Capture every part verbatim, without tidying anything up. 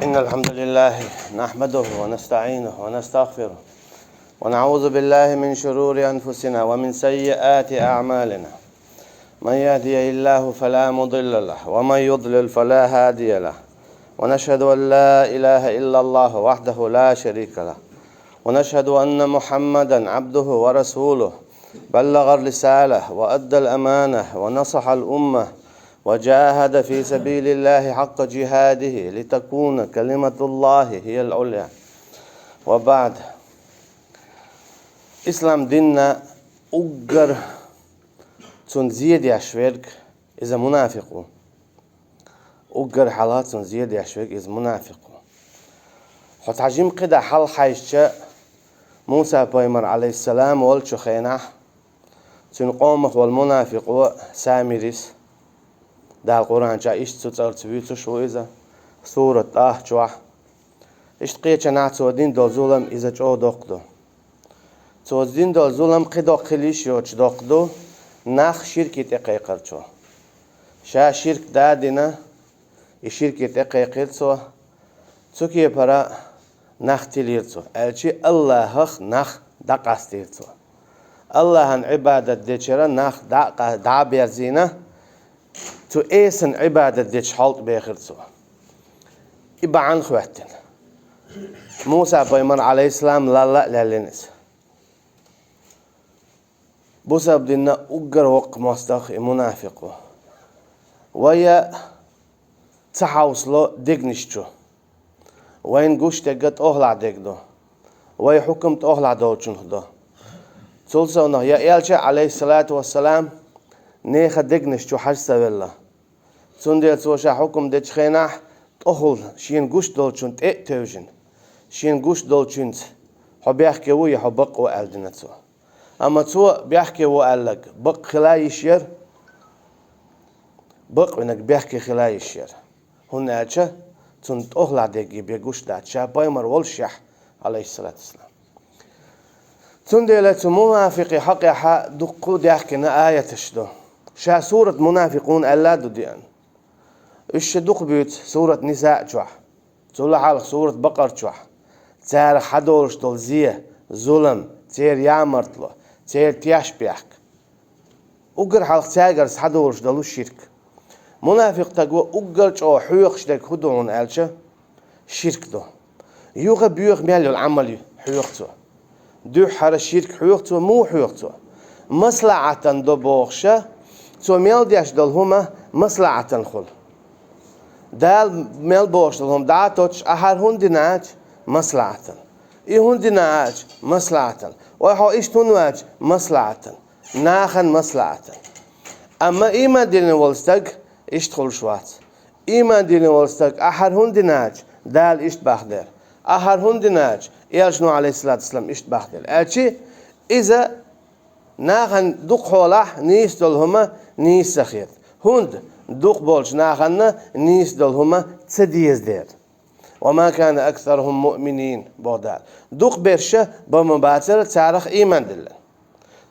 إن الحمد لله نحمده ونستعينه ونستغفره، ونعوذ بالله من شرور أنفسنا ومن سيئات أعمالنا. من يهده الله فلا مضل له، ومن يضلل فلا هادي له. ونشهد أن لا إله إلا الله وحده لا شريك له، ونشهد أن محمدا عبده ورسوله، بلغ الرسالة وأدى الأمانة ونصح الأمة، وجاهد في سبيل الله حق جهاده لتكون كلمة الله هي العليا. وبعد. Ислам динна уггар цунна зе деш верг, иза мунафикъ ву. Уггар хьалха цунна зе деш верг, иза мунафикъ ву. Хьо цхьа жима кхидӀа хьалха хьаьжча, Муса-пайхамар, Ӏалайхиссалам, волчу хенахь, цуьнан къомах волу мунафикъо Самирис, Дала Къуръан чохь иштта цу цӀарца вуьйцуш ву иза, сурат ТӀахьа чохь. Иштта кхечанхьа цо дина долу зулам иза чӀогӀа доккха ду. Цо дина долу зулам кхин доккха хила йиш йоцуш доккха ду, нах ширке тӀекхайкхарчо. Ша ширк да дина, и ширке тӀекхайкхира цо, цу кепара нах тилира цо, аьлчи Аллахах нах дӀакъастийра цо. Аллахьан Ӏибадат дечара нах дӀа а, дӀа а берзийна, цу Ӏесана Ӏибадат дечу хьал тӀе бехира цо. И бахьана хӀоьттина. Муса-пайхамар, Ӏалайхиссалам, лалла а лаьллина иза. Бусалба динна уггар воккха мостагӀа и мунафикъ ву. Вай ца хьовсало дегнаш чу. Вайна гуш дерг тӀехула дерг ду. Вай хьукам тӀехула долчунах ду. Цул совнах, я элча, Ӏалайхиссалату вассалам, нехан дегнаш чу хьажа ца велла. Цундела цо ша хьукам дечу хенахь, тӀехула шена гуш долчунна тӀе а тевжина, шена гуш долчуьнца: «Хьо бехке ву я хьо бакъ ву?» — аьлла дина цо. Амма цо бехке ву аьлларг бакъ хила йиш яра, бакъ винарг бехке хила йиш яра. ХӀунда аьлча цунна тӀехула дерг бен гуш дац, ша пайхамар волушехь, Ӏалайхиссалату вассалам. Цундела цу мунафикъийн хьокъехь дуккха а даьхкина аяташ ду. Ша сурат Мунафикъун аьлла а ду деана. Уьш ша дукха буьйцу сурат Ниса чохь. Цул хьалха сурат Бакъара чохь. Царах хьадолуш долу зе, зулам, церан ямартло, церан тешнабехк. Уггар хьалха цаьргара схьадолуш долу ширк. Мунафикъ стага уггар чӀогӀа хьоьхуш дерг хӀун ду хьуна аьлча, ширк ду. Юха боьха мел йолу Ӏамал хьоьху цо. Дуьххьара ширк хьоьху цо, муха хьоьху цо? МаслахӀатана до бохуша, цо мел деш долу хӀума маслахӀатана хуьлу. Дала мел бохуш долу хӀума дӀа а тоттуш, ахьар хӀунда дина аьлча, маслахӀатана. И хӀунда дина аьлча, маслахӀатана. Ой, хьо иштта хӀунда ваьлча, маслахӀатана. Нахана маслахӀатана. Амма ийман диллина волу стаг иштта хуьлуш вац. Ийман диллина волу стаг ахьар хӀунда дина аьлча, Дала иштта бахделла. Ахьар хӀунда дина аьлча, Элчано, Ӏалайхиссалату вассалам, иштта бахделла. Аьлчи иза нахана дукха хьолахь нийса долу хӀума нийса ца хета. ХӀунда дукха болчу нахана нийса долу хӀума ца деза дела. «Ва ма кана аксарухум муъминин», — боху Дала. Дукха берша бан ма бацара царах ийман диллина.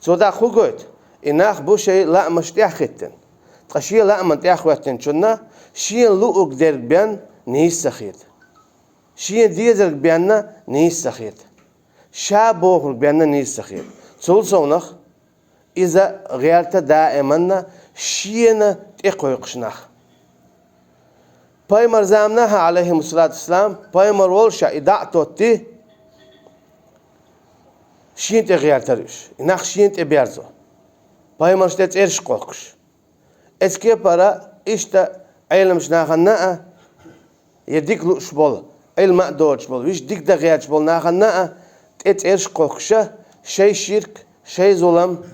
Цо дӀа хӀун гойту? И нах бу шайн лаамаш тӀехь хӀиттина. Ткъа шен лааман тӀехь хӀоьттинчунна шена луург дерг бен нийса ца хета. Шена дезарг бен нийса ца хета. Ша бохург бен нийса ца хета. Цул совнах, иза гӀерта даиманна шена тӀекхойкхуш нах. Пайхамар заманахь, Ӏалайхимуссалату вассалам, пайхамар волуша и дӀа а тоттий, шена тӀе гӀертара уьш. И нах шена тӀе берзо. Пайхамарш тӀе цӀераш кхохкуш. Эцу кепара иштта Ӏеламчу нахана а, я дика лууш болу, Ӏилма а доцуш болу, вуьш дика дан гӀерташ болу нахана а тӀе цӀераш кхохкуша, шайн ширк, шайн зулам,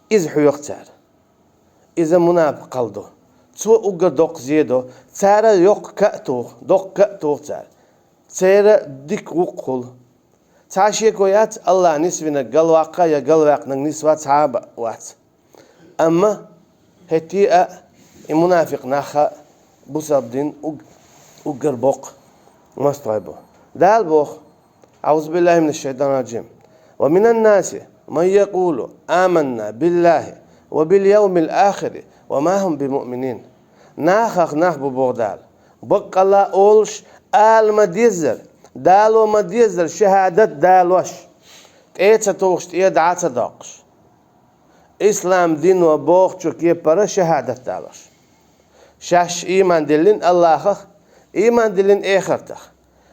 иза хьоьху цара. Иза мунапикъал ду. Цо уггар доккха зе до, цара йоккха ка а туху, доккха ка а туху цара. Церан дика гӀуллакх хуьлу. Цхьа шеко яц, Аллахь нисвинарг галваккха я галваьккхинарг нисван цхьа а б-, вац. Амма хӀетте а и мунафикъ нах а бусалба дин уг-, уггар боккха мостагӀий бу. Дала боху: «Аузу биллахи минаш шайтанир раджим. Ва минан наси ман якулу аманна биллахи ва бил явмил ахири ва ма хум бимуъминин». Нахах нах бу, боху Дала, баккъалла олуш, ала ма дезара, дало ма дезара шахӀадат далош, тӀе ца тухуш, тӀе дӀа ца доккхуш. Ислам дино бохучу кепара шахӀадат далош. Шаьш ийман диллина Аллахах, ийман диллина эхартах,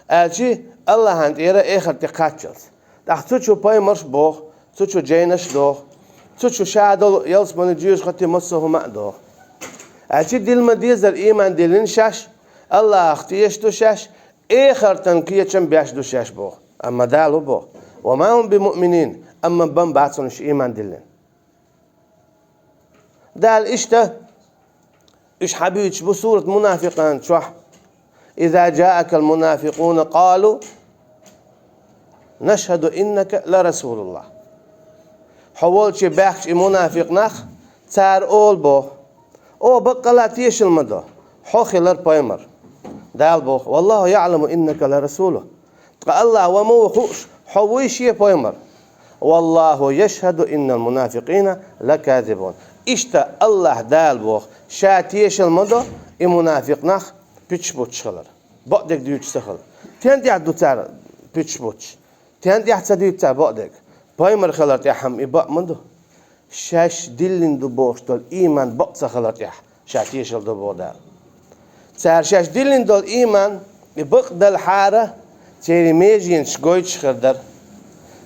аьлчи Аллахьан тӀера эхарте кхаччалц. ТӀаккха цу чу пайхамарш боху, цу чу жайнаш доху, цу чу ша долу ялсамани жоьжахати массо а хӀума а доху. Аьлчи дилла ма дезара ийман диллина шаьш, Аллахах тешаш ду шаьш, эхартан кечам беш ду шаьш боху. Амма Дала боху: «Ва ма хӀум би муъминин», амма бан бац уьш ийман диллина. Дала иштта, уьш хьабуьйцуш бу сурат Мунафикъан чохь: «Иза жаакал мунафикъуна къалу нашхаду иннака ла расулуллах». Хьо волчу баьхкича и мунафикъ нах, цара олу боху: «О, баккъалла тешал ма до, хьо хилар пайхамар». Дала боху: «Валлаху яъламу иннака ла расулу». Ткъа Аллахь ва ма ву хууш, хьо вуй шен пайхамар. «Валлаху яшхаду иннал мунафикъина лаказибун». Иштта Аллахь Дала боху, ша тешал ма до и мунафикъ нах пуьташ буттуш хилар. Бакъдерг дуьйцуш ца хилар. Тен тӀехь ду цара пуьташ буттуш? Тен тӀехь ца дуьйцу цара бакъдерг? Пайхамар хилар тӀехь-м и бакъ ма ду. Шаьш диллина ду бохуш долу ийман бакъ ца хилар тӀехь ша тешал до боху Дала. Цара шаьш диллина долу ийман и бакъ далахьара, церан меженаш гойтуш хир дара.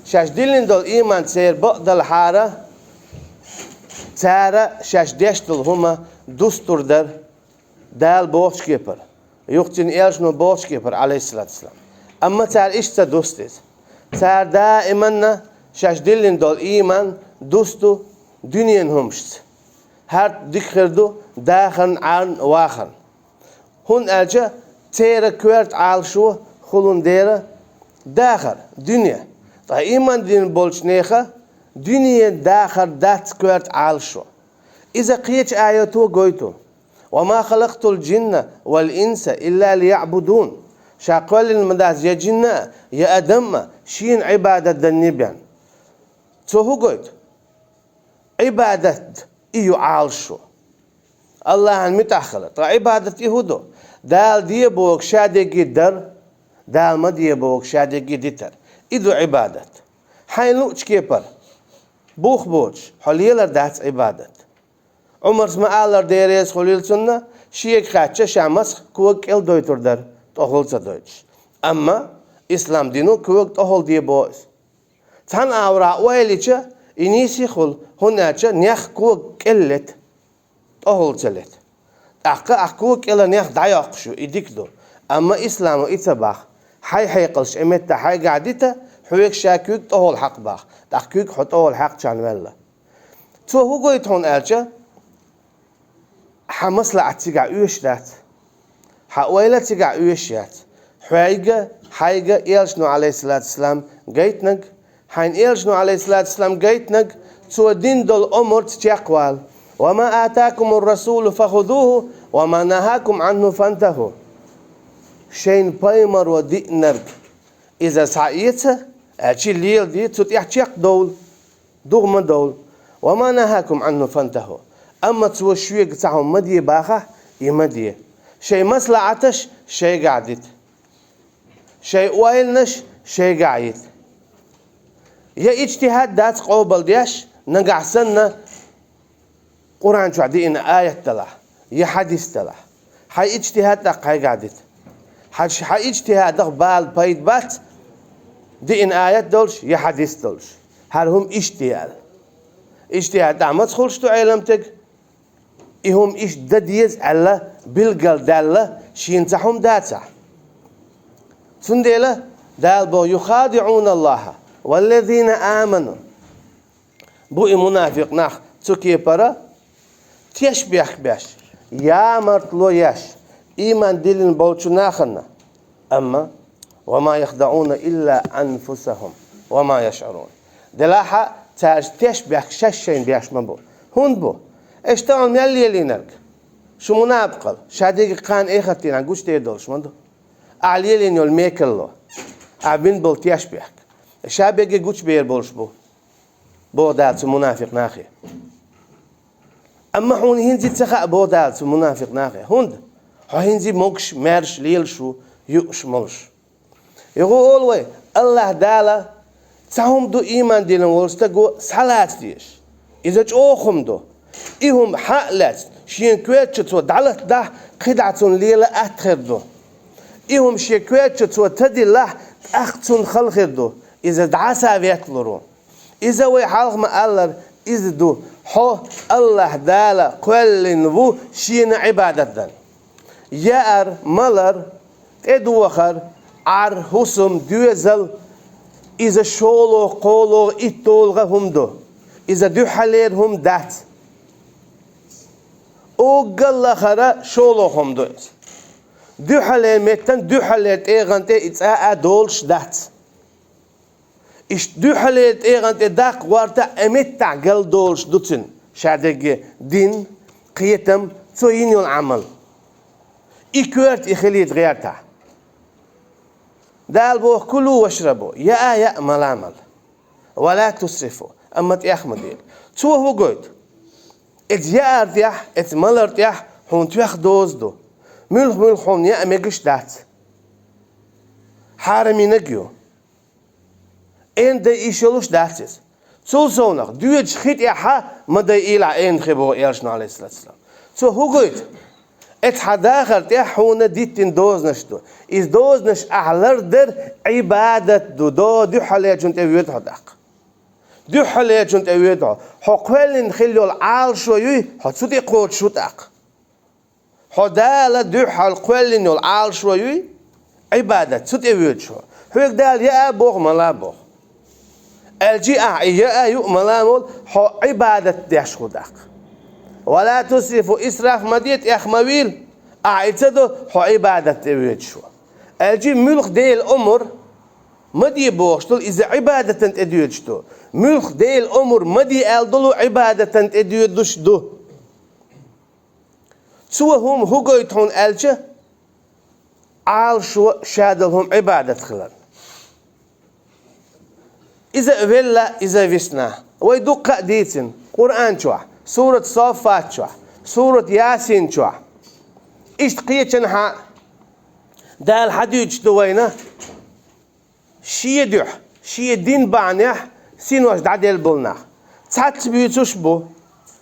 Шаьш диллина долу ийман церан бакъ далахьара, цара шаьш деш долу хӀума дустур дара. Дала бохучу кепара, юха цуьнан элчано бохучу кепара, Ӏалайхиссалату вассалам. Амма цара иштта ца дусту иза. Цара даиманна шаьш диллина долу ийман дусту дуьненан хӀумашца. ХӀара дика хир ду дахарна, Ӏарна, вахарна. ХӀунда аьлча церан коьрта Ӏалашо хулун дера дахар, дуьне. Ткъа ийман дина болчу нехан дуьненан дахар дац коьрта Ӏалашо. Иза кхечу аято гойту: «Ва ма халакътул жинна вал инса илла лияъбудун». Ша кхоьллина ма дац я жинна а, я адам а шена Ӏибадат данне бен. Цо хӀун гойту? Ӏибадат и ю Ӏалашо. Аллахьан муьтӀахь хилар. Ткъа Ӏибадат и хӀун ду? Дала де бохург ша дерриге дар, Дала ма де бохург ша дерриге дитар. И ду Ӏибадат. Хьайна луучу кепара бух боцуш, хьо лелар дац Ӏибадат. Ӏумарс ма-аллара, Дела реза хуьлийла цунна, шега хаьттича, ша масех кога кӀел дойтур дара, тӀехула ца дойтуш. Амма ислам дино кога тӀехула де боху иза. Цхьана агӀорахь ойла йича, и нийса хуьлу, хӀунда аьлча нех кога кӀел лета, тӀехула ца лета. ТӀаккха ахь кога кӀела нех дӀайоккхуш ю, и дика ду. Амма исламо и ца боху: хьайн хьекъалш и меттахь хьайгахь дита, хьоьга ша куьг тӀехула хьакха боху, тӀаккха куьг хьо тӀехула хьаькхча ваьлла. Цо хӀун гойту хьуна аьлча, хьан маслаӀат цигахь оьшуш дац, хьан ойла цигахь оьшуш яц. Хьоьга, хьайга элчано, Ӏалайхиссалату вассалам, гайтинарг, хьайна элчано, Ӏалайхиссалату вассалам, гайтинарг, цо дина долу омарца чекхвала. «Ва ма атакумур расулу фахузуху, ва ма нахакум Ӏанху фантаху». Шайна пайхамаро диънарг иза схьаэца, аьлчи леладе, цу тӀехь чекхдовла. ДугӀу ма довла. «Ва ма нахакум Ӏанху фантаху». Амма цо шуьга цхьа хӀума ма де бохахь, и ма де. Шайн маслаӀаташ шайгахь дита. Шайн ойланаш шайгахь йита. Я иджтихӀад дац къобалдеш, нагахь санна Къуръан чохь диъна аят далахь, я хьадис далахь. Хьайн иджтихӀад тӀаккха хьайгахь дита. Хьан, хьан иджтихӀадах бала пайда бац, диъна аят долуш, я хьадис долуш. ХӀара хӀума иштта де аьлла. ИджтихӀад тӀехь маца хуьлуш ду Ӏеламстаг? И хӀума иштта дан деза аьлла, билгалдаьлла, шена цхьа хӀума дацахь. Цундела Дала боху: «ЮхадиӀуналлахьа валлазина аману». Бу и мунафикъ нах цу кепара, тешнабехк беш, ямартло еш, ийман диллина болчу нахана. Амма: «Ва ма яхдаӀуна илла анфусахум ва ма яшӀурун». Делахь а цаьрца тешнабехк шаьш шайна беш ма бу. ХӀунда бу? Аша тахана мел лелийнарг, шу мунапикъал, ша дерриг кхана эхартахь гучудер долуш ма ду. Ахь лелийна йолу мекарло, ахь бина болу тешнабехк, ша берриге гучубер болуш бу, боху Дала цу мунафикъ нахе. Амма хьуна хӀинца ца хаьа, боху Дала цу мунафикъ нахе. ХӀунда? Хьо хӀинца могуш, маьрша лелаш ву, юуш, молуш. Юха олу вай, АллахӀ Дала цхьа хӀума ду ийман диллина волу стаго схьалаца дезаш. Иза чӀогӀа хӀума ду. И хӀума хьа а лаьцна, шен коьртачу цо дӀалатадахь, кхидӀа цунна лела атта хир ду. И хӀума шен коьртачу цо тадиллахь, тӀаккха цунна хала хир ду. Иза дӀаса ветталур ву. Иза вай хьалха ма-аллара, иза ду: хьо АллахӀ Дала кхоьллина ву Шена Ӏибадат дан. Яар, малар, тӀедохар, Ӏар, хӀусам, доьзал, иза шолгӀа, кхоалгӀа, итталгӀа хӀума ду. Иза дуьххьалера хӀума дац. Уггар лахара шолгӀа хӀума ду иза. Дуьххьалера меттан дуьххьалера тӀегӀан тӀе и цӀа а долуш дац. Иштта дуьххьалера тӀегӀан тӀе даккха гӀортахь а, меттахь галдолуш ду цуьнан ша дерриге дин, кхетам, цо йина йолу Ӏамал. И коьрта и хилийта гӀертахь. Дала боху: «Кулу вашрабу», яа а яа, мала а мала. «Ва ла тусрифу», амма тӀех ма дела. Цо хӀун гойту? Эца яар тӀехь, эца малар тӀехь хьуна тоьхна доза ду. Муьлх-муьлх хьуна яа мегаш дац. Хьарамийнаг ю. Эн дай йиш йолуш дац иза. Цул совнах, доьдуш хи тӀехь ма дайийлахь эн хи, боху Элчано, Ӏалайхиссалату вассалам. Цо хӀун гойту? Эца хьан дахар тӀехь хьуна диттина дозанаш ду. Иза дозанаш ахь лардар Ӏибадат ду. До дуьххьалерчун тӀе воьду хьо тӀаккха. Дуьххьалерчун тӀе воьду хьо. Хьо кхоьллина хилла йолу Ӏалашо юй, хьо цу тӀе кхочуш ву тӀаккха. Хьо Дала дуьххьал кхоьллина йолу Ӏалашо юй, Ӏибадат, цу тӀе воьдуш хьо. Хьоьга Дала яа а боху, мала а боху. Аьлчи ахь и яа а юу, мала а молу, хьо Ӏибадат деш хӀу даккха. «Ва ла тусрифу», исраф ма де, тӀех ма вийла, ахь и ца до, хьо Ӏибадат тӀе воьдуш хьо. Аьлчи муьлх Делан омар ма де бохуш долу, иза Ӏибадатан тӀе доьдуш ду. Муьлх Делан омар ма де аьлла долу Ӏибадатан тӀе доьдуш ду. Цо хӀума хӀун гойту хьуна аьлча, Ӏалашо ша долу хӀума Ӏибадат хилар. Иза а велла, иза а висна. Вай дуккха а дийцина Къуръан чохь, сурат Соффат чохь, сурат Ясин чохь. Иштта кхечанхьа Дала хьадуьйцуш ду вайна, Шен дуьхьа, шен дин бахьанехь синош дӀаделла болу нах. Цхьацца буьйцуш а бу.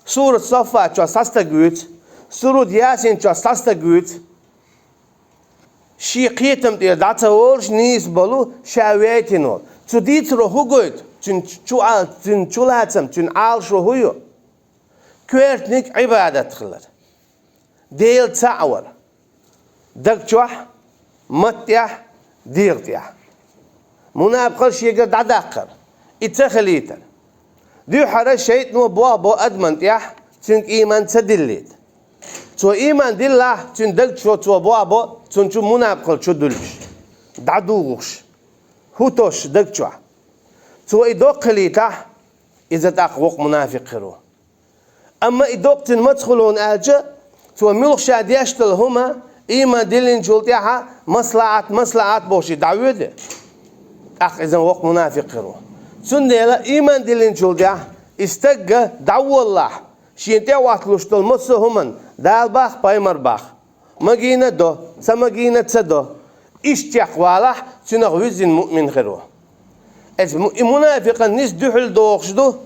Сурат Соффат чохь схьа стаг вуьйцу, сурат Ясин чохь схьа стаг вуьйцу. Шен кхетам тӀера дӀа ца волуш нийса болу, ша вейтина волу. Цу дийцаро хӀун гойту? Цуьнан чу-, цуьнан чулацам, цуьнан Ӏалашо хӀун ю? Коьртаниг Ӏибадат хилар. Дела цхьаъ вар. Даг чохь, матта тӀехь, дегӀа тӀехь. Мунапкъал шегара дӀадаккхар, и ца хилийтар. Дуьххьара шайтӀано бохбо адаман тӀехь, цуьнга ийман ца диллийта. Цо ийман диллахь, цуьнан даг чу цо бохбо, цунна чу мунапкъал чу дуьллуш, дӀадугӀуш, хӀу тосуш даг чохь. Цо и доккха хилийтахь, иза тӀаккха воккха мунафикъ хир ву. Амма и доккха цуьнан маца хуьлу хьуна аьлча, цо муьлхха ша деш долу хӀума, ийман диллинчул тӀаьхьа маслаӀат, маслаӀат бохуш и дӀавоьду, тӀаккха иза воккха мунафикъ хир ву. Цундела ийман диллинчул тӀаьхьа и стагга дӀаволлахь, шена тӀе а хӀотталуш долу массо а хӀуманна, Дала боху, пайхамар боху. Магийна до, ца магийна ца до. Иштта чекхвалахь, цуьнах вуьззина муъмин хир ву. Эцу му-, и мунафикъан нис дуьхьал дохуш ду,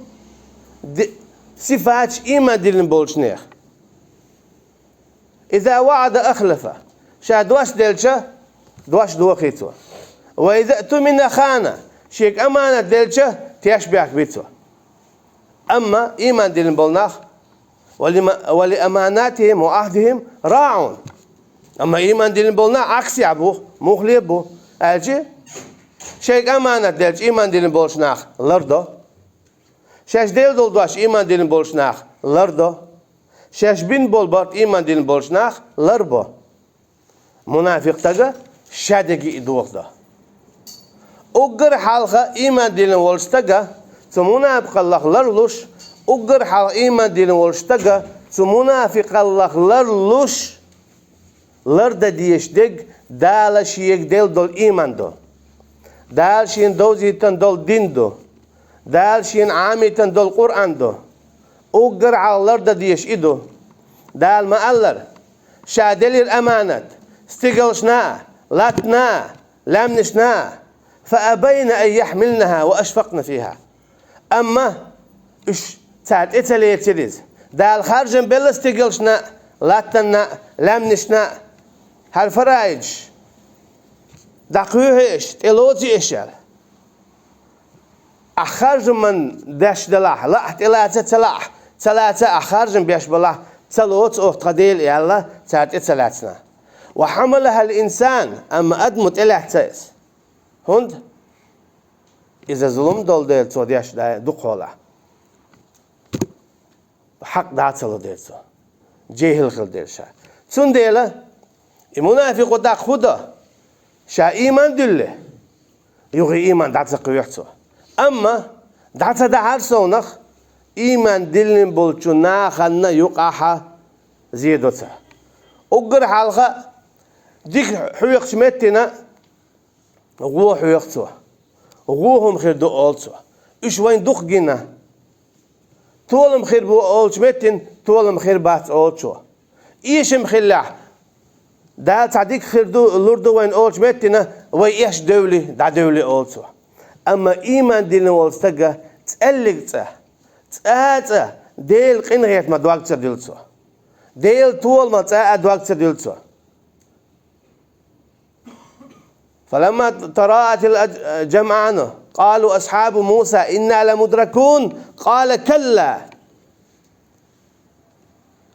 ди-, сифаташ ийман диллина болчу нехан. «Иза ваӀада ахлафа». Ша дош делча, дош дохий цо. «Ва иза тумина хана». Шега аманат делча, тешнабехк би цо. Амма ийман диллина болу нах, «Ва ли ма-, ва ли аманатихим ва Ӏахьдихим раӀун». Амма ийман диллина болу нах Ӏаксехь бу, муххале а бу. Аьлчи, шайга аманат делча, ийман диллина болчу нах лардо. Шаьш делла долу дош ийман диллина болчу нах лардо. Шаьш бина болу барт ийман диллина болчу нах ларбо. Мунафикъ стага шадерг и дохадо. Уггар хьалха ийман диллина волчу стага цу мунафикъаллах ларлуш, уггар хьалха ийман диллина волчу стага цу мунафикъаллах ларлуш, лардан дезаш дерг Дала шега делла долу ийман ду. Дала шена довзийтина долу дин ду. Дала шена Ӏамийтина долу Къуръан ду. Уггар хьалха лардан дезаш и ду. Дала ма-аллара, ша делира аманат стигалшна а, латтана, лаьмнашна, فأبين أن يحملنها وأشفقن فيها. Амма уьш цара тӀе ца лецира иза. Дала харжам белла стигалшна, латтанна, лаьмнашна, хӀара фараидаш дӀакхоьхьа аш, тӀелоций аш аьлла. Ахь харжаман деш далахь, лаахь тӀелаца, ца лаахь, ца лаца, ахь харжам беш балахь, ца лоцу оха тхан Дела аьлла, цара тӀе ца лаьцна. وحملها الإنسان, амма адамо тӀелаьцна иза. ХӀунда? Иза зулам долу дела цо деш да-, дукха хьолахь. Хьакъ дӀа ца ло дела цо. Жехьил хила дела ша. Цундела и мунафикъо тӀаккха хӀун до? Ша ийман дуьллий, юха и ийман дӀа ца кхоьхьу цо. Амма дӀа ца дахьара совнах, ийман диллина болчу нахана юкъахьа зе до цара. Уггар хьалха дика хьоькхучу меттина гӀо хьоьху цо. ГӀо хӀума хир ду олу цо. Уьш вайн дукха гина. Толам хир бу олучу меттина толам хир бац олу цо. Эшам хиллехь, Дала цхьа дика хир ду, лур ду вайн олучу меттина, вай эш девли, дӀадевли олу цо. Амма ийман диллина волу стага цӀеллиг цӀа, цӀа а цӀа Делан къинхетамах дог ца дуьллу цо. Делан толамах цӀа а дог ца дуьллу цо. فلما تراءت الجمعان قال أصحاب موسى إنا لمدركون قال كلا.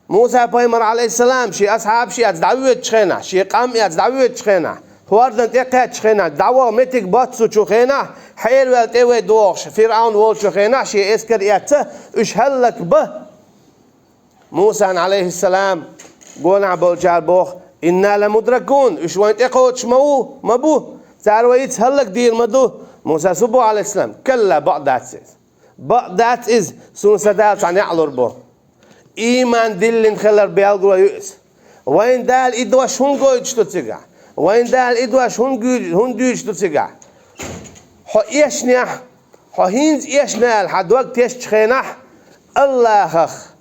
Муса пайхамар, Ӏалайхиссалам, шен асхьабаш эцна дӀавоьдучу хенахь, шен къам эцна дӀавоьдучу хенахь, хӀордан тӀе кхаьччу хенахь, дӀаваха меттиг боццучу хенахь, хьераваьлла тӀе вай дохуш, ФирӀаун волчу хенахь, шен эскар эцна, уьш хӀаллакбан. Мусана, Ӏалайхиссалам, гонахь болчара боху: «Инна ламудракун, уьш вайн тӀекхочуш ма ву, ма бу, цара вай ицца хӀаллакдийр ма ду». Муса субу, Ӏалайхиссалам: «Калла, бакъ дац иза. Бакъ дац иза, суна сан Дала цхьа некъ лур бу». Ийман диллина хилар белгало ю иза. Вайн Дала и дош хӀунда гойтуш ду цигахь? Вайн Дала и дош хӀунда гуьй-, хӀунда дуьйцуш ду цигахь? Хьо эшнехь, хьо хӀинца эшна аьлла, хьан дог тесначу хенахь, Аллахах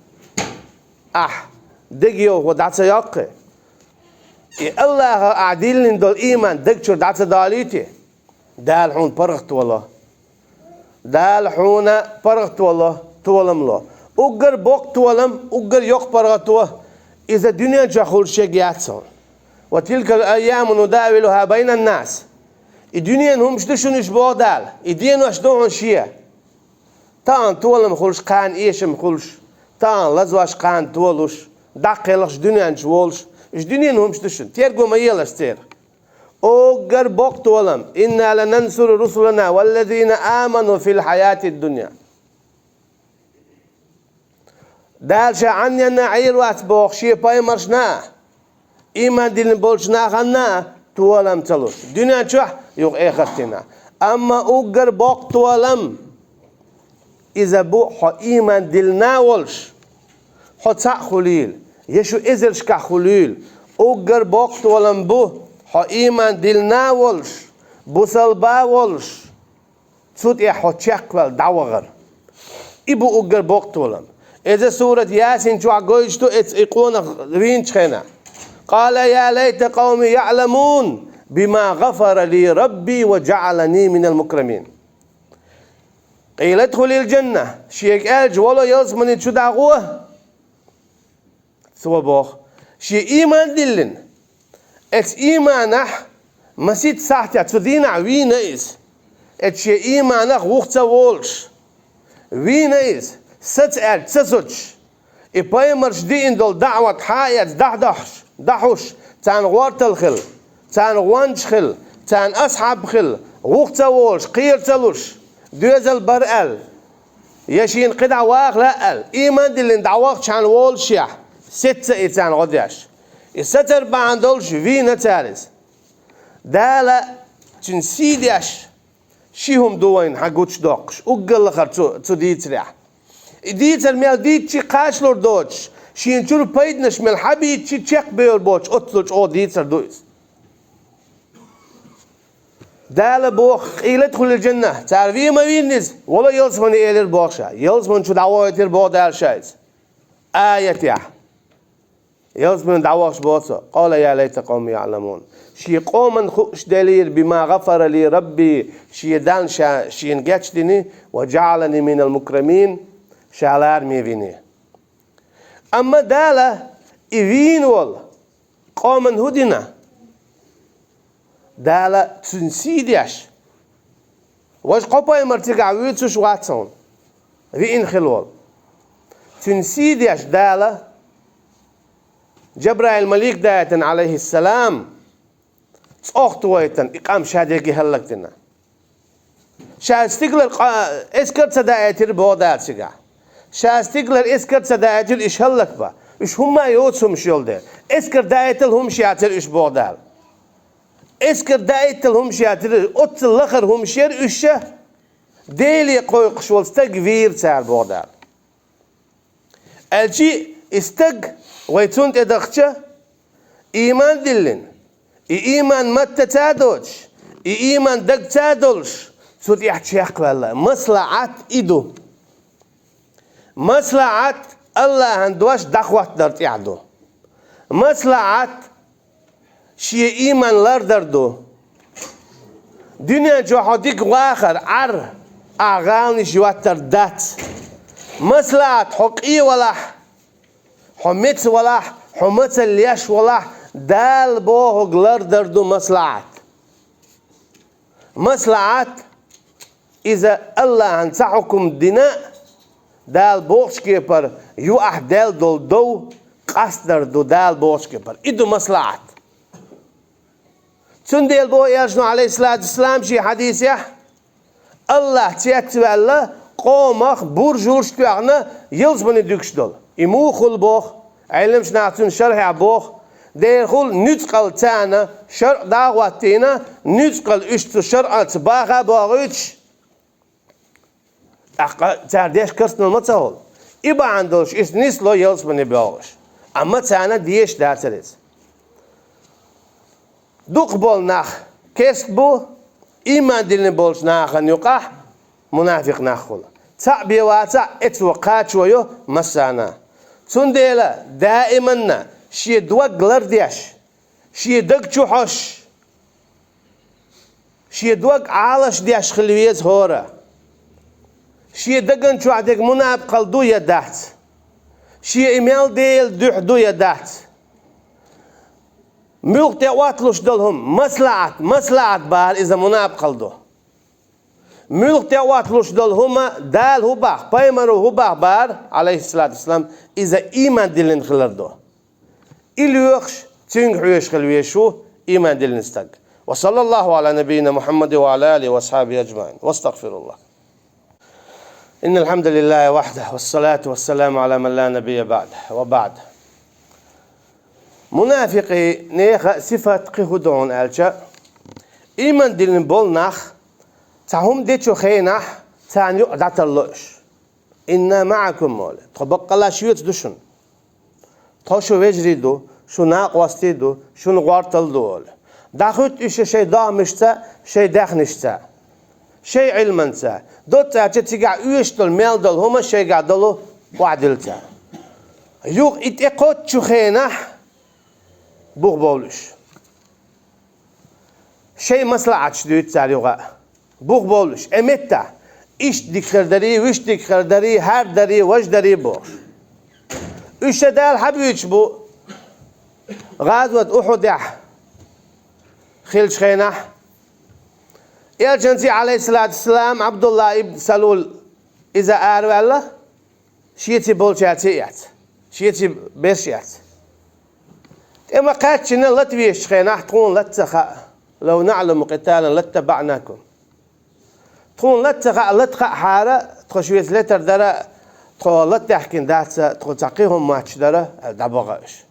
ахь дегайовхо дӀа ца йоккхий? И Аллахах ахь диллина долу ийман даг чуьра дӀа ца долуьйтий? Дала хьуна паргӀат ло. Дала хьуна паргӀат ло, толам ло. Уггар боккха толам, уггар йоккха паргӀато, иза дуьнен чохь хуьлуш ерг яц хьуна. «Ва тилкал айяму нудавилуха байнан нас». И дуьненан хӀумаш ду шуна уьш, боху Дала. И денош ду хьуна шен. Тахана толам хуьлуш, кхана эшам хуьлуш, тахана лазош, кхана толуш, дӀакхелхаш, дуьнен чу волуш. Уьш дуьненан хӀумаш ду шуна. Терго ма елаш церан. Уггар боккха толам: «Инна ланансуру русулана валлазина аману фил хьаятид дунья». Дала ша Ӏанненна Ӏийр вац боху шен пайхамаршна а, ийман диллина болчу нахана а толам ца луш, дуьнен чохь а, юха эхартина. Амма уггар боккха толам иза бу хьо ийман диллина а волуш, хьо цхьаъ хуьлийла, я шу эзаршкахь хуьлийла, уггар боккха толам бу хьо ийман диллина а волуш, бусалба а волуш, цу тӀехь хьо чекхваьлла дӀавахар. И бу уггар боккха толам. Иза сурат Ясин чохь гойтуш ду, эца и къонах вийначу хенахь: «Къала я лайта къавми яъламун бима гъафара ли Рабби ва джаъалани минал мукрамин». «Къила дхулил джанна», шега аьлча, вало ялсамани чу дӀагӀо. Цо боху: «Шен ийман диллина». Эцу ийманахь масийтта сахьтехь цу дийнахь вийна иза. Эцу шен ийманах вуха ца волуш вийна иза, саца аьлча ца соцуш. И пайхамарша диъна долу даъват хьа а эцна дӀахьдахьуш, дӀахьуш, царна гӀортал хила, царна гӀонча хила, царна асхьаб хила, вуха ца волуш, кхера ца луш, доьзал бара аьлла, я шена кхидӀа ваха лаьа аьлла, ийман диллина дӀавахча хьан волушехь, сецца и царна гӀо деш. И сацар бахьана долуш вийна цара иза. Дала цуьнан сий деш, ши хӀума ду вайна хьан гучудоккхуш, уггар лахара цу, цу дийцарехь. И дийцар мел дийцчи кхачалур доцуш, шена чуьра пайданаш мел хьабийцчи чекхбевр боцуш, оццул чӀогӀа дийцар ду иза. Дала боху: «Къила дхулил джанна». Цара вен ма вийна иза, вала ялсамани элира боху ша. Ялсамани чу дӀавахийтира боху Дала ша иза. Аятехь. Ялсмане дӀавахаш боху цо: «Къала я лайта къавми яъламун». Шен къоман хууш делира: «Бима гъафара ли Рабби», шен Дала ша шена гечдина, «ва джаъалани минал мукрамин», ша лараме вина. Амма Дала и вийна волу къоман хӀун дина? Дала цуьнан сий деш. Важа кхо пайхамар цигахь вуьйцуш вац хьуна, виъна хилла волу. Цуьнан сий деш Дала Джабраил малик даийтина, алейхиссалам, цӀогтавайтина, и къам ша дерриге хӀаллакдина. Ша стигалара къа-, эскар ца даийтира боху Дала цигахь. Ша стигалара эскар ца даийтира уьш хӀаллакбан. Уьш хӀумма а йоцу хӀумаш йолу дела. Эскар даийтал хӀумаш яцара уьш боху Дала. Эскар даийтал хӀумаш яцара, оццул лахара хӀумаш яра уьш ша. Деле кхойкхуш волу стаг вийра цара боху Дала. Аьлчи и стаг вай цунна тӀе дахча, ийман диллина, и ийман матта ца доцуш, и ийман даг ца долуш, цу тӀехь чекхваьлла. МаслахӀат и ду. МаслахӀат Аллахьан дош дӀахӀоттар тӀехь ду. МаслахӀат шен ийман лардар ду. Дуьнен чохь хьо дика вахар, Ӏар, ахь гӀаланаш йоттар дац. МаслахӀат хьо къе валахь, хьо меца валахь, хьо мацалла еш валахь, Дала бохург лардар ду маслахӀат. МаслахӀат, иза Аллахьан ца хьукум дина, Дала бохучу кепара юахь даьлла долу дов къастар ду Дала бохучу кепара. И ду маслахӀат. Цундела боху Элчано, алейхиссалату вассалам, шен хьадисехь: «Аллахь цецваьлла, къомах буржалш тоьхна, ялсамане дуьгуш долу». И муха хуьлу боху? Ӏеламчу наха цуьнан шархьехь боху: дерригуьйцург нуьцкъала царна шарӀ дӀахӀоттийна, нуьцкъала уьш цу шарӀаца баха а бохуьйтуш, тӀаккха цара деш керстанал ма ца хуьлу. И бахьана долуш иза нисло ялсамане бохуш. Амма царна дезаш дацара иза. Дукхахболу нах керст бу, ийман диллина болчу нахана юкъахь мунафикъ нах хуьлу. Цхьаъ бен вацахь, эцо кхачо йо массарна. Цундела даиманна шен дог лардеш, шен даг чу хьожуш, шен дог Ӏалаш деш хила веза хӀора. Шен даган чохь дерг мунапкъал ду я дац? Шен и мел Делан дуьхьа ду я дац? Муьлхха тӀеотталуш долу хӀума, маслахьат, маслахьат бахар иза мунапкъал ду. Муьлхха тӀеотталуш долу хӀума, Дала хӀун боху, пайхамаро хӀун боху бахар, алейхиссалату вассалам, иза ийман диллина хилар ду. И лоьхуш, цуьнга хьоьжуш хила везаш ву ийман диллина стаг. Ва саллаллаху Ӏала набийина Мухьаммадин ва Ӏала алихи ва асхьабихи аджмаӀин. Ва астагфируллах. Иннал хьамдалиллахи вахьдаху, вассалату вассаламу Ӏала ман ла набийя баӀдаху, ва баӀд. Мунафикъийн нехан сифат кхин хӀун ду хьуна аьлча, ийман диллина болу нах цхьа хӀума дечу хенахь царна юкъа дӀаталло уьш. «Инна маӀакум», олу, тхо баккъалла шуьца ду шуна. Тхо шун вежарий ду, шун накъостий ду, шуна гӀортал ду, олу. ДӀахуьтту уьш шайн догӀмашца, шайн даьхнашца, шайн Ӏилманца. Доцца аьлча цигахь оьшуш долу мел долу хӀума шайгахь долу охьадилла цара. Юха и тӀекхоччу хенахь бух бовлу уьш. Шайн маслахьаташ дуьйцу цара юха. Бух бовлуш, э, меттахь, иштта дика хир дарий, вуьшта дика хир дарий, хӀара дарий, важа дарий бохуш. Уьш ша Дала хьан буьйцуш бу? ГӀазот Ухьудехь хиллачу хенахь, Элчанций, алейхиссалату вассалам, Абдулла ибн Салул иза араваьлла, шеца болчаьрца а эцна, шеца берш а эцна. ТӀе ма кхаьччина лата везачу хенахь тхуна лата ца хаьа, «лав наӀламу къиталан латтабаӀнакум». Тхуна лата ца хаьа, лата хаьахьара, тхо шуьца летар дара, тхо лата даьхкина дац, тхо цхьа кхин хӀума моттуш дара, аьлла дӀабаха уьш.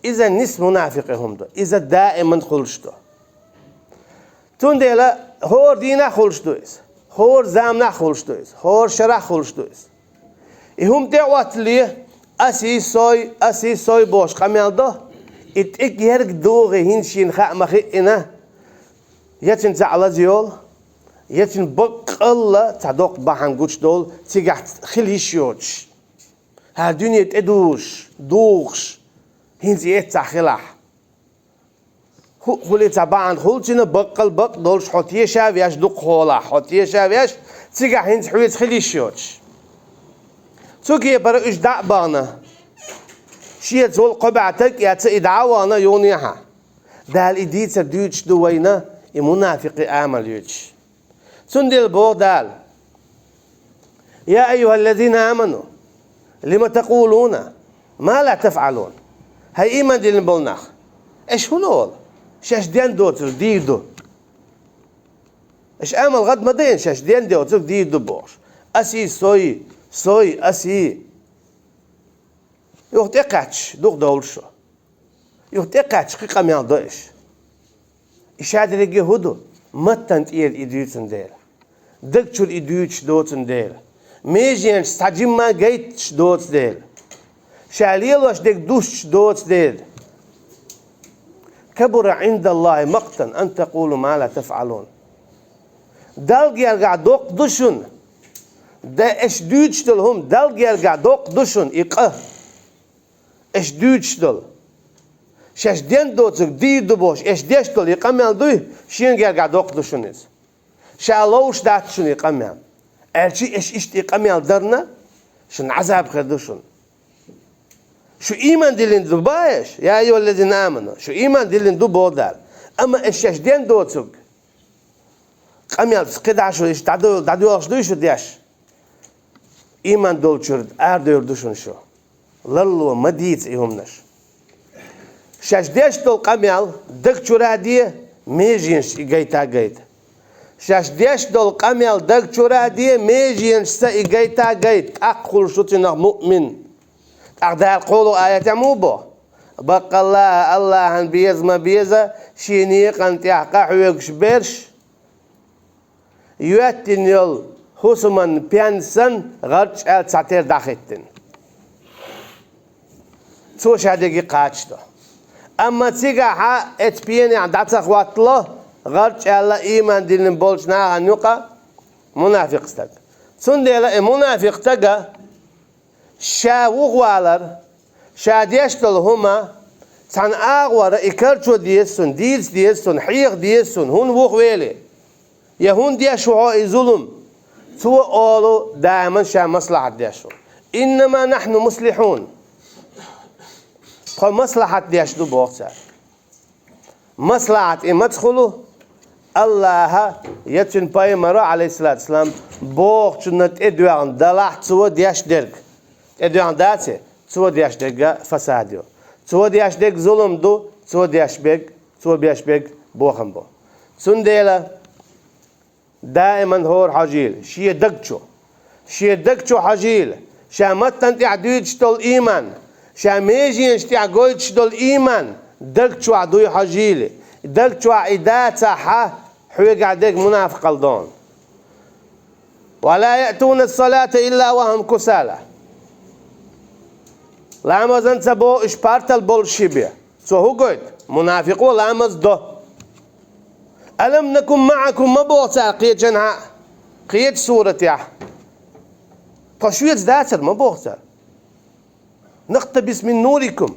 Иза нис мунафикъийн хӀума ду, иза даиман хуьлуш ду. Цундела хӀора дийнахь хуьлуш ду иза, хӀора заманахь хуьлуш ду иза, хӀора шарахь хуьлуш ду иза. И хӀума тӀеоттале, асий, сой, асий, сой бохуш къамел до, и тӀе герга догӀий хӀинца шена хаа ма хиъна, я цуьнан цхьаъ лаза йолу, я цуьнан баккъалла цхьа доккха бахьана гучудолу, цигахь хила йиш йоцуш. ХӀара дуьне тӀедужуш, духуш, хӀинца и эццахь хилахь. ХӀу-, хуьлий цхьа бахьана, хуьлу цуьнан баккъал бакъ долуш, хьо теша а веш дукха хьолахь, хьо теша а веш, цигахь хӀинца хьоьца хила йиш йоцуш. Цу кепара уьш дӀа а бахана, шеца волу кхо бӀе стаг а эцна, и дӀа а вахана юханехьа. Дала и дийцар дуьйцуш ду вайна, и мунафикъийн амал юьйцуш. Цундела боху Дала: «Я айюхаллазина аману, лима такъулуна ма ла тафъалун». ХӀай ийман диллина болу нах, аша хӀун олу? Шаьш ден доцург дийр ду. Аша амал гӀад ма дайна, шаьш ден доцург дийр ду бохуш. Асий, сой, сой, асий. Юха тӀекхаьчча, дукха довлу шу. Юха тӀекхаьчча, кхин къамел до аша. И шадерриге хӀун ду? Маттана тӀера и дуьйцун дела. Даг чуьра и дуьйцуш доцун дела. Меженаш цхьа жимма гайташ доцу дела. Ша лелош дерг дусташ доцу дела. «Кабура Ӏиндаллахи макътан ан такъулу ма ла тафъалун». Далла гергахь доккха ду шуна. Да, аша дуьйцуш долу хӀума Далла гергахь доккха ду шуна и къа. Аша дуьйцуш долу. Шаьш ден доцург дийр ду бохуш, аша деш долу и къамел дуй, шена гергахь доккха ду шуна иза. Ша ловш дац шуна и къамел. Аьлча аша иштта и къамел дарна, шуна Ӏазаб хир ду шуна. Шу ийман диллина ду боху аша, я айюхаллазина аману, шу ийман диллина ду боху Дала. Амма аша шаьш ден доцург къамелца кхидӀа шу иштта дӀадо-, дӀадоьлхуш дуй шу деш? Ийман долчуьра арадевр ду шуна шу. Ларло ма дийца и хӀуманаш. Шаьш деш долу къамел даг чуьра а де, меженашца и гайта а гайта. Шаьш деш долу къамел даг чуьра а де, меженашца и гайта а гайта, тӀаккха хуьлуш ду цунах муъмин. ТӀаккха Дала кхоалгӀачу аятехь муха боху? Баккъалла а Аллахьан беза ма беза, шен некъан тӀехь къахьоьгуш берш, йоьттина йолу хӀусаман пен санна, гӀарчӀ аьлла цхьатера дӀахӀиттина. Цо шадерриге кхачадо. Амма цигахьа оцу пенехь дӀа ца хӀоттало, гӀарчӀ аьлла, ийман диллина болчу нахана юкъа мунафикъ стаг. Цундела и мунафикъ стага ша вухавалар, ша деш долу хӀума цхьана агӀора и карчо деза цунна, дийца деза цунна, хьеха деза цунна, хӀунда вухавели, я хӀунда деш ву хьо и зулам? Цо олу даиман ша маслахьат деш ву. «Иннама нахьну муслихьун». Тхо маслахьат деш ду, боху цара. Маслахьат и маца хуьлу? Аллахьа я цуьнан пайхамаро, Ӏалайхиссалату вассалам, бохучунна тӀедоьгӀна далахь цо деш дерг. ТӀедоьгӀна дац и, цо деш дерг фасад ю. Цо деш дерг зулам ду, цо деш берг, цо беш берг бохам бу. Цундела даиман хӀора хьожийла шен даг чу. Шен даг чу хьожийла, ша маттана тӀехь дуьйцуш долу ийман, ша меженаш тӀехь гойтуш долу ийман даг чохь дуй хьожийла. Даг чохь и дацахьа, хьоьгахь дерг мунафикъал дона. «Ва ла яътуна ас-салата илла ва хум кусала». Ламазан ца бо уьш партал болуш ши бе. Цо хӀун гойту? Мунафикъо ламаз до. «Алам накун маъакум» ма боху цара кхечан хьа, кхечу суратехь. Тхо шуьца дацара ма боху цара. «Нактабис мин нурикум».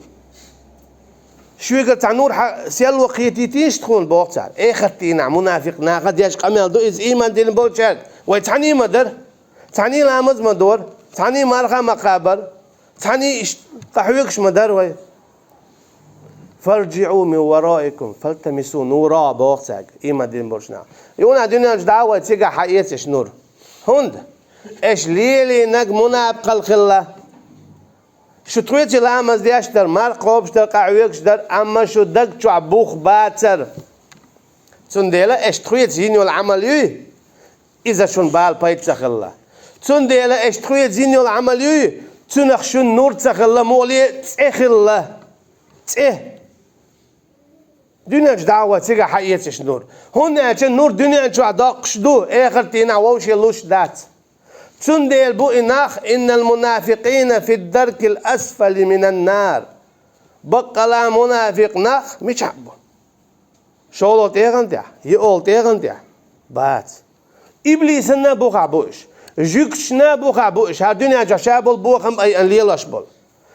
Шуьгара цхьа нур хьа-, серло кхетийтийша тхуна боху цара. Эхарт дийнахь мунафикъ наха деш къамел ду иза ийман дина болчаьрга. Вай цхьаний ма дара. Цхьаний ламаз ма дора. Цхьаний марха ма кхабара. Цхьаний иш-, къахьоьгуш ма дара вай. «Фарджиъу мин вараикум фалтамису нура», боху цаьрга, ийман дина болчу наха. Юна дуьнен чу дӀа а вай, цигахь хьаэца аша нур. ХӀунда? Аша лелийнарг мунапкъал хилла. Шу тхоьца ламаз деш дара, марха кхобуш дара, къахьоьгуш дара, амма шу даг чохь бух бацара. Цундела аша тхоьца йина йолу Ӏамал юй, иза шун бала пайда ца хилла. Цундела аша тхоьца йина йолу Ӏамал юй, цунах шун нур ца хилла, муха ле, цӀе хилла. ЦӀе. Дуьнен чу дӀа а вай, цигахь хьаэца аша нур. ХӀунда аьлча нур дуьнен чохь доккхуш ду, эхарт дийнахь вовшех луш дац. Цундела бу и нах: «Иннал мунафикъина фид даркил асфали минан нар». Баккъала мунафикъ нах мичахь бу? ШолгӀа тӀегӀан тӀехь, йоьалгӀа тӀегӀан тӀехь? Бац. Иблисана бухахь бу уьш. Жуьгташна бухахь бу уьш, хӀара дуьнен чохь ша болу бохам айъан лелош болу.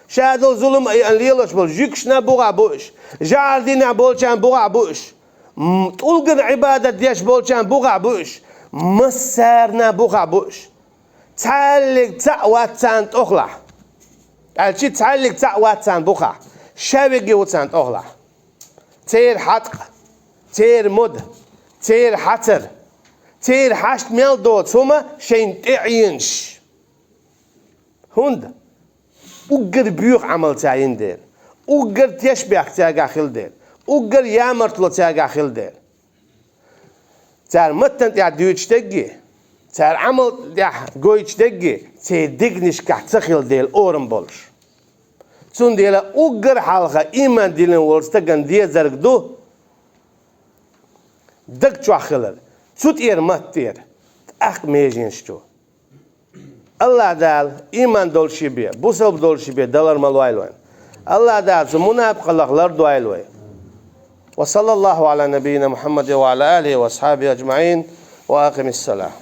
Ша долу зулам айъан лелош болу жуьгташна бухахь бу уьш. ЖӀаьра динехь болчарна бухахь бу уьш. М, тӀулган Ӏибадат деш болчарна бухахь бу уьш. Массарна бухахь бу уьш. Цхьаьллиг цхьаъ вац царна тӀохлахь. Аьлчи цхьаьллиг цхьаъ вац царна бухахь. Ша веге ву царна тӀохлахь. Церан хьакъ, церан мода, церан хьацар, церан хьашт мел доцу хӀума шайна тӀе Ӏенаш. ХӀунда? Уггар боьха Ӏамал ца йина дела, уггар тешнабехк цаьргахь хила дела, уггар ямартло цаьргахь хила дела. Цара маттана тӀехь дуьйцуш дерг а, цара Ӏамал тӀехь гойтуш дерг а церан дегнашкахь ца хила дела орам болуш. Цундела уггар хьалха ийман диллина волу стагана дезарг ду даг чохь хилар, цу тӀера матта тӀера, тӀаккха меженаш чу. АллахӀ Дала ийман долуш бен, бусалба долуш бен далар ма лойла вайн. АллахӀ Дала цу мунапикъаллах лардойла вай. وصلى الله على نبينا محمد وعلى آله وأصحابه أجمعين، وأقم الصلاة.